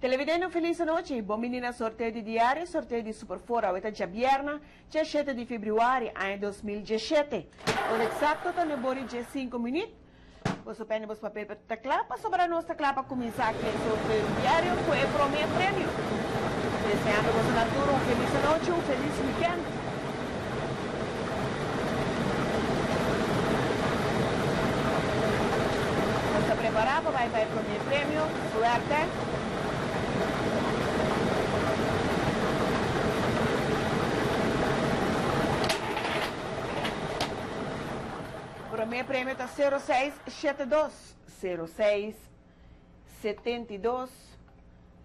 Televidente un felis anochi, bon bini na sorteo di diario, sorteo di Super Four awe ta djabièrna, djashete di febrüari, aña 2017. Ora eksakto ta nebori djesinku minüt. Boso pèn i bos papel pa ta kla, pasobra nos ta kla pa kuminsá ku e sorteo di diario ku e promé premio. Deseando boso nan tur un felis anochi, un felis wikènt. Nos ta prepará pa bai pa e promé premio. Suerte! Promé premio ta 0672. 0672.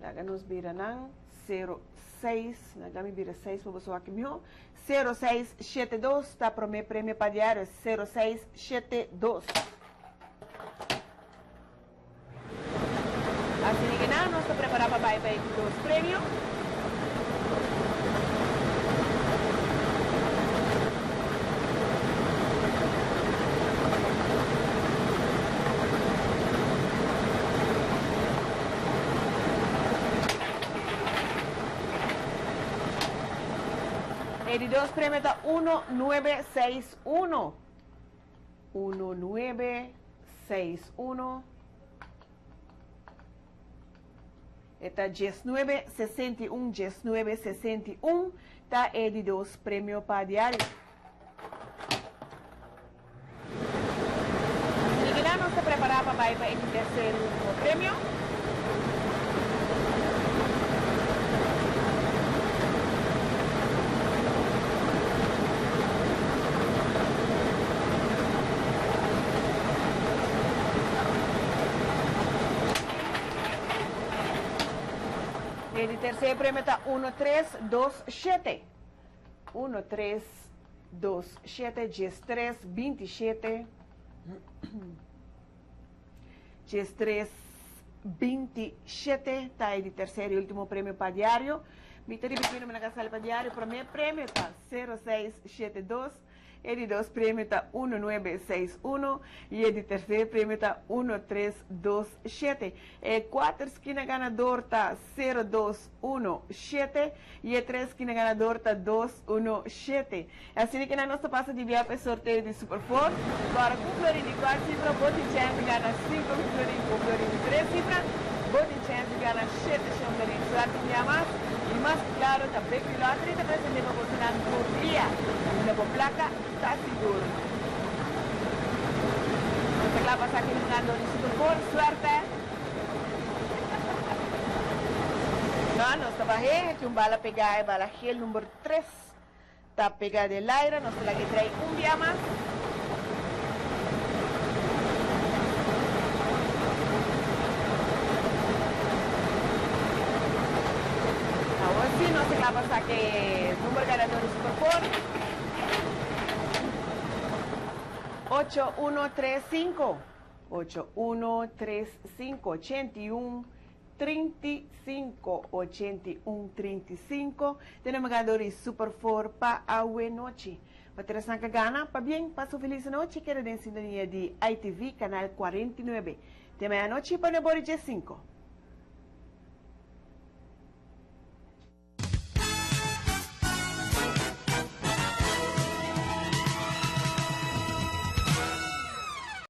Laga nos bira nan. 06. Laga mi bira 6 pa boso wak mihó. 0672 ta promé premio pa diario. 0672. Asina ke nan nos ta prepará pa bai pa e di dos premio. E di dos premio ta 1961. 1961. E ta 1961, 1961 ta e di dos premio pa diario. Asina nos ta prepara pa bai pa e di tercer y ultimo premio. E di tercer premio ta uno tres dos shete. Uno tres dos shete, 13 27. 13 27 ta e di tercer y ultimo premio pa diario. Mi ta ripitiendo mi na ka sali pa diario. Prome premio ta 0672. E di dos premio ta 1961 y e di tercer premio ta 1327. E cuater skina ganador ta 0217 y e tres skina ganador ta 217. Asina ke nan nos ta pasa di bia pa e sorteo di Super Four. Kòrda ku un florin di kuater sifra bo tin chèns di gana 5000 florin, ku un florin di tres sifra bo tin chèns di gana 700 florin. Suerte un bia mas y mas ku klaro ta Bakery Lottery ta presente pa bosonan tur dia. Unda bo plaka ta sigur. Nos ta kla pa sa ken ganador di Super Four. Suerte! No, nos ta bah'é. Tin un bala pegá, e bala gel number tres. Ta pega den laira, nos ta laga e trae un bia mas. Awor si nos ta kla pa saka e number ganador di Super Four. Ocho uno tres sinku. Ocho uno tres sinku, 81 35, 81 35, ta e number ganador di Super Four pa awe nochi. Pa Teresnan ka gana, pabien, pasa un felis anochi, keda den sintonia di ITV, canal 49. Te maña anochi pa Nebori dje 5.